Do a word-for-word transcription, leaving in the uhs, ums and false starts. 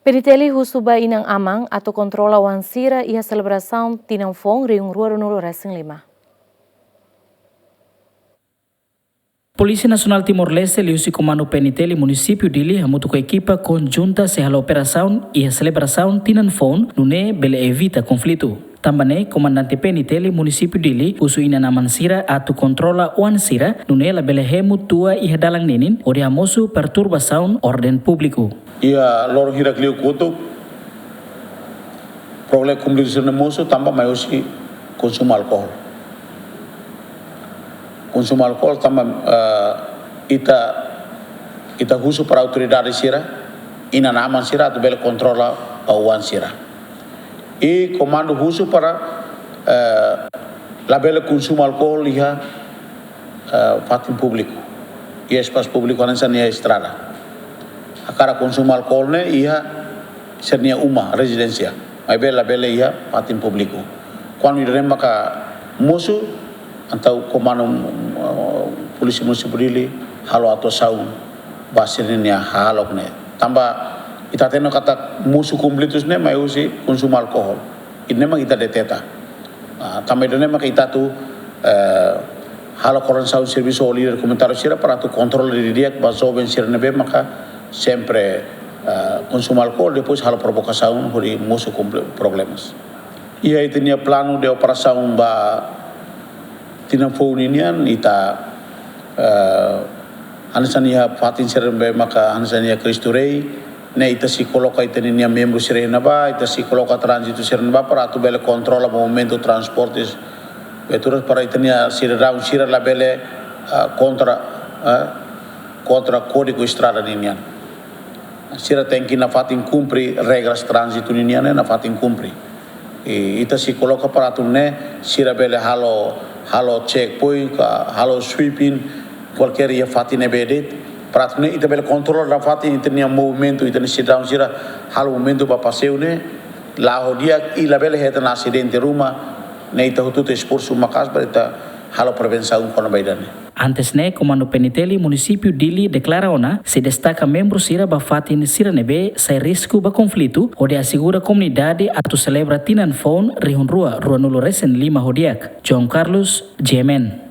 PNTL husu ba inan-aman atu kontrola oan sira iha selebrasaun tinan foun rihun rua ruanulu resin lima. Polísia Nasionál Timor-Leste liuhusi Komandu PNTL Munisípiu Dili hamutuk ho ekipa konjunta sei halo operasaun iha selebrasaun tinan foun nune'e bele evita konflitu. Tanba ne'e, Komandante PNTL Munisípiu Dili husu inan-aman sira atu kontrola oan sira nune'e labele hemu tua iha dalan ninin hodi hamosu perturbasaun orden públiku. Iha loron hirak liu kotuk, problema konflitu sira-ne'e mosu tanba mai husi konsumu alkohol. Konsumu alkohol tanba, eh, ita, ita husu para autoridade sira, inan-aman sira atu bele kontrola oan sira. I komandu husu para, eh, labele konsumu alkohol iha, eh, fatin públiku, iha espasu públiku hanesan iha estrada. Hakarak konsumu alkohol ne'e iha sira-nia uma, rezidénsia. Maibé labele iha fatin públiku. Kuandu ida-ne'e maka mosu, entaun Komandu, eh, Polísia Munisípiu Dili halo atuasaun ba sira-nia hahalok ne'e. Tanba ita hatene katak mosu konflitus ne'e mai husi konsumu alkohol. Ida-ne'e mak ita deteta. Ah, tanba ida-ne'e maka ita atu, eh, halo koordenasaun servisu ho líder komunitáriu sira para atu kontrola didi'ak ba joven sira ne'ebé maka sempre, eh, konsumu alkohol, depois halo provokasaun hodi mosu konfli-, problemas. Iha ita-nia planu de operasaun ba tinan foun ninian ita, eh, hanesan iha fatin sira ne'ebé maka hanesan iha Cristo Rei, ne'e ita sei koloka ita-nia membru sira iha ne'ebá, ita sei koloka tránzitu sira iha ne'ebá para atu bele kontrola movimentu transportes, viaturas para ita-nia sidadaun sira labele, eh, kontra, eh, kontra kódigu estrada ninian. Sira tenke nafatin kumpre regras tránzitu ninian, ne'e nafatin kumpre. I ita sei koloka para atu nune'e sira bele halo, halo checkpoint, ka halo sweeping, kualkér iha fatin ne'ebé de'it, para atu nune'e ita bele kontrola nafatin ita-nia movimentu, ita-nia sidadaun sira halo movimentu ba paseiu ne'e la'o di'ak i labele hetan asidente ruma, ne'e ita hotu-hotu esforsu maka'as para ita halo prevensaun kona-ba ida-ne'e. Antes ne'e, Komandu PNTL Munisípiu Dili deklara ona sei destaka membru sira ba fatin sira ne'ebé sai risku ba konflitu hodi asegura komunidade atu selebra tinan foun rihun rua ruanulu resin lima ho di'ak. João Carlos, GMN.